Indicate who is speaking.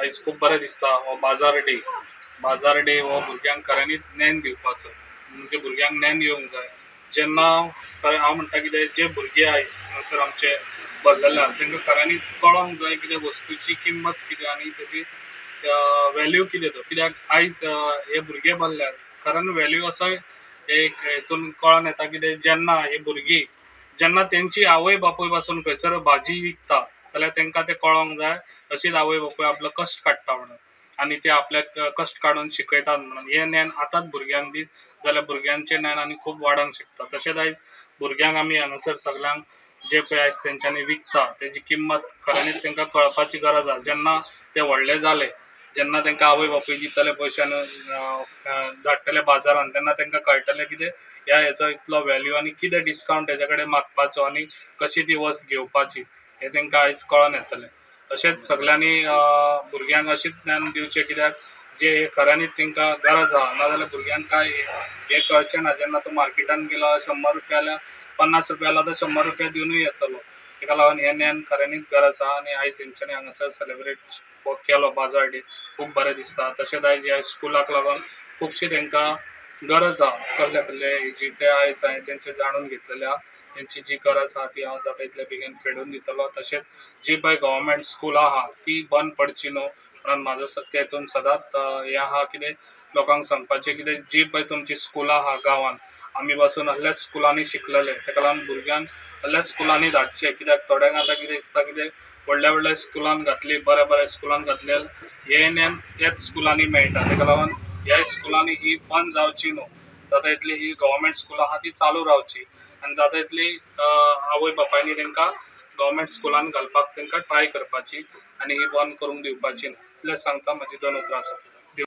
Speaker 1: आयज खूब बरें दिसता हो बाजार डे. बाजार डे हो भुरग्यांक खऱ्यांनीच ज्ञान दिवपाचो, म्हणजे भुरग्यांक ज्ञान येवंक जाय. जेन्ना हांव म्हणटा कितें, जे भुरगे आयज हांगासर आमचे भरलेले आहा तांकां खऱ्यांनीच कळोंक जाय कितें वस्तूची किंमत कितें आनी तेजी वेल्यू कितें तो. कित्याक आयज हे भुरगे भरल्यात कारण वेल्यू असो एक हेतून कळोन येता कितें, जेन्ना हे भुरगीं जेन्ना तेंची आवय बापूय पासून खंयसर भाजी विकता जाल्यार तांकां तें कळोंक जाय अशीच आवय बापूय आपलो कश्ट काडटा म्हणून आनी ते आपल्याक कश्ट काडून शिकयतात म्हणून. हें ज्ञान आतांच भुरग्यांक दीत जाल्यार भुरग्यांचें ज्ञान आनी खूब वाडोंक शकता. तशेंच आयज भुरग्यांक आमी हांगासर सगल्यांक जे पळय आयज तेंच्यांनी विकता तेजी किंमत खऱ्यांनीच तांकां कळपाची गरज आसा. जेन्ना ते व्हडले जाले, जेन्ना तांकां आवय बापूय दितले पयशान धाडटले बाजारान, तेन्ना तांकां कळटलें कितें ह्या हेचो इतलो वेल्यू आनी कितें डिस्कावंट तेज्या कडेन मागपाचो आनी कशी ती वस्त घेवपाची हें तांकां आयज कळोन येतलें. तशेंच सगल्यांनी भुरग्यांक अशीच ज्ञान दिवचें, कित्याक जे खऱ्यांनीच तांकां गरज आसा. नाजाल्यार भुरग्यांक कांय हें कळचें ना. जेन्ना तूं मार्केटान गेलो 100 रुपया जाल्यार 50 रुपया जाल्यार तो 100 रुपया दिवनूय येतलो. ताका लागून हें ज्ञान खऱ्यांनीच गरज आसा आनी आयज हेंच्यांनी हांगासर सेलेब्रेट केलो बाजार डे, खूब बरें दिसता. तशेंच आयज ह्या स्कुलाक लागून खुबशी तांकां गरज आसा, कसले कसले हेजी ते आयज हांवें तेंचे जाणून घेतलेले आसा. तेंची जी गरज आसा ती हांव जाता तितले बेगीन फेडून दितलो. तशेंच जी पळय गव्हर्मेंट स्कुलां आहा ती बंद पडची न्हू म्हणून म्हाजो त्या हितून सदांच हें आहा कितें लोकांक सांगपाचें कितें, जी पळय तुमची स्कुलां आहा गांवांत, आमी पासून असल्याच स्कुलांनी शिकलेले, ताका लागून भुरग्यांक असल्याच स्कुलांनी धाडचें. कित्याक थोड्यांक आतां कितें दिसता कितें व्हडल्या व्हडल्या स्कुलान घातली, बऱ्या बऱ्या स्कुलान घातले हें ज्ञान त्याच स्कुलांनी मेळटा. ताका लागून ह्या स्कुलांनी ही बंद जावची न्हू, जाता तितली ही गव्हर्मेंट स्कुलां आहा ती चालू रावची आनी जाता तितली आवय बापायनी तांकां गव्हर्मेंट स्कुलान घालपाक तांकां ट्राय करपाची आनी ही बंद करूंक दिवपाची न्हू. इतलें सांगता, म्हाजी 2 उतरां आसा.